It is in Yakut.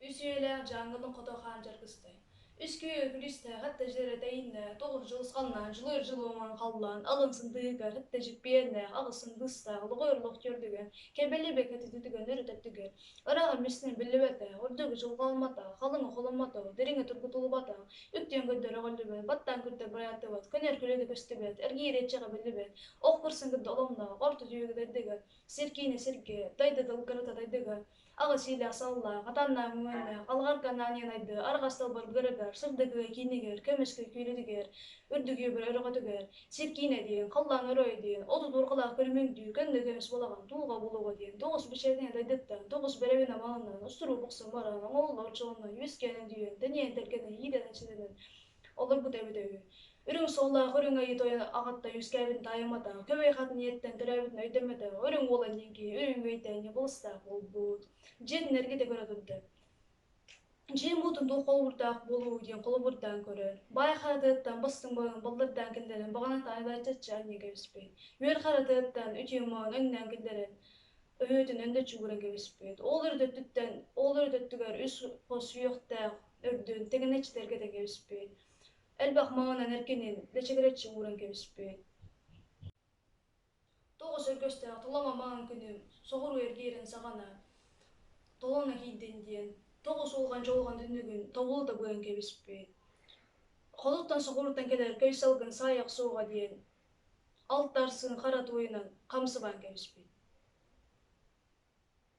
Үс үйэлээх Дьааҥылын хото хаан дьаргыстай. Үс күө күлүстээх эттэ дьиэрэ тэйиннэ, тоҕус дьулусханнаан, дьулуйар дьулуоман халлаан, алын сындыыгар, эттэ дьиппиэннээх, аҕыс сындыыстаах, лоҕуйар лох түөрдүгэр, кэбэли бэкэтититигэн өрүт өттүгэр, ырааҕа миссинэ биллибэтэх, үрдүгү дьулҕалматах, халыҥы холоммотох, дириҥи тургутуллубатах, үктүөн көрдөр өҕүллүбэт, баттаан көрдөр бырайаттыбат, көнөр күлүгэ көстүбэт, эргиир иччэҕэ биллибэт, ох кырсын кытта оломноох, орто түйүгэ дайдыга, сир киинэ сиргэ, дайды тылгырыта дайдыга, Аҕыс иилээх саллаах, атаннаах мөҥөннөөх, алҕарга анаан арҕас далбар быарыгар, сырдыгы киинигэр, көмүскэ күүлэтигэр, үрдүк үөбүр өрөҕөтүгэр, сир киинэ диэн, халлаан оройо диэн, отут уурҕалаах көрүмүҥдүү, көннө көмүс балаҕан, туулга булуга диэн, тоҕус бичээтинэ дайдыттан, тоҕус бэрэбинэ малынан, устуруу бохсон баран, оҥоһуллар чолонон, үөскээн өндүйэн, тэнийэн тэлгэнэн, иитэн эчилэнэн олорбут эбитэ үһү. Үрүҥ суоллаах үрүҥ айыы тойон аҕатта үөскээбитин таайымматах, көмөй хатын ийэттэн төрөөбүтүн өйдөммөтөх, үрүҥ уола диэн киһи үрүҥ өйдөөн ньыбылыстаах буолбут. Дьиэтин эргитэ көрө турда. Дьиэм уутун туох холобурдаах буолуо диэн холобурдаан көрөр. Баай харатыттан бастыҥ буолан баллырдаан киллэрэн баҕаната айлайчаччы анньан кэбиспит. Үөр харатыттан үтүө моон өҥнөөн киллэрэн өһүөтүн өндөччү ууран кэбиспит. Ол өрүт өттүттэн ол өрүт өттүгэр үс хос сүһүөхтээх үрдүн тэҥинэччи тэлгэтэн кэбиспит. Элбэх маҥанан эркинин лэчигирэччи ууран кэбиспит. Тоҕус өргөстөөх толомо маҥан күнүм соҕуруу эргиирин саҕана толоно киирдин диэн тоҕус уолҕан дьолҕон түннүгүн тобулута быан кэбиспит. Холуттан соҕурууттан кэлэр көй салгын саайах суоҕа диэн алтарсын хара туойунан хам сыбаан кэбиспит.